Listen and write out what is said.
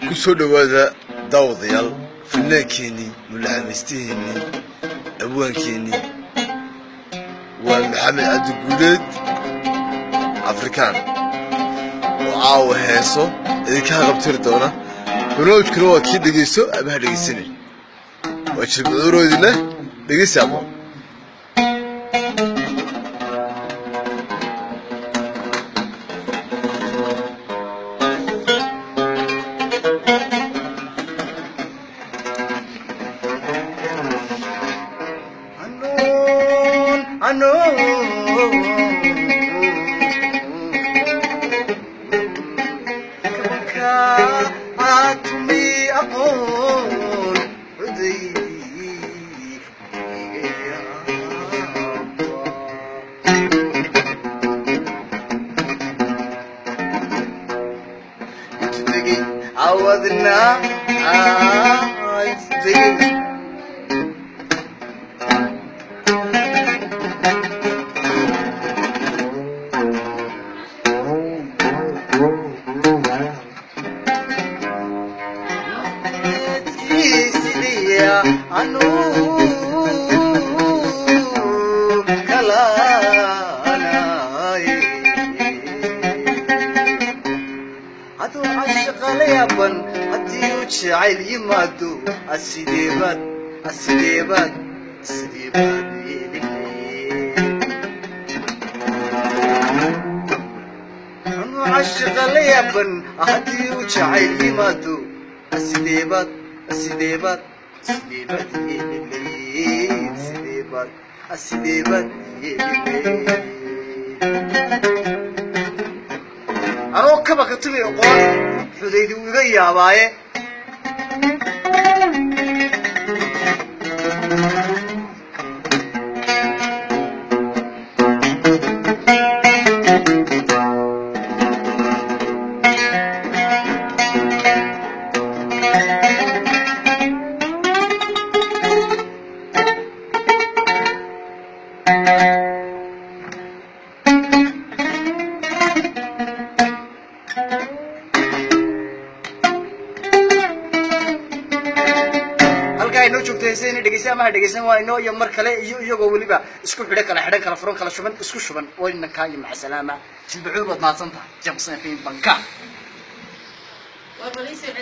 Ku soo dhowaada, daawadayaal, fannaankeenii, mulaxamiistihiinii, abwaankeenii, waa Maxamed Cabdi Guuleed Afrikaan oo caawa heeso idinka qabtiri doona. Barnaamijkuna waa kii dhegeyso ama ha dhegeysanin. Waa jilbacuuroodi leh dhegeysi aboon. Sideebaad yeelinayd? Anuu cashiqa la yaaban, haddii uu jacayl yimaado, sideebaad yeelilayd? Sideebaad yeelilayd? Anoo kaba ka tumi aqoon, Xudaydi uu iga yaabaaye. Halkaa inoo joogto heesayna dhegeysan ama ha dhegeysan, waa inoo iyo mar kale iyo iyagoo weliba isku xidho, kala xidhan, kala furan, kala shuban, isku shuban. Waynankaa iyo macasalaama. Jilbacuur, waad mahadsan tahay. Jamsan banka. War baliisoo.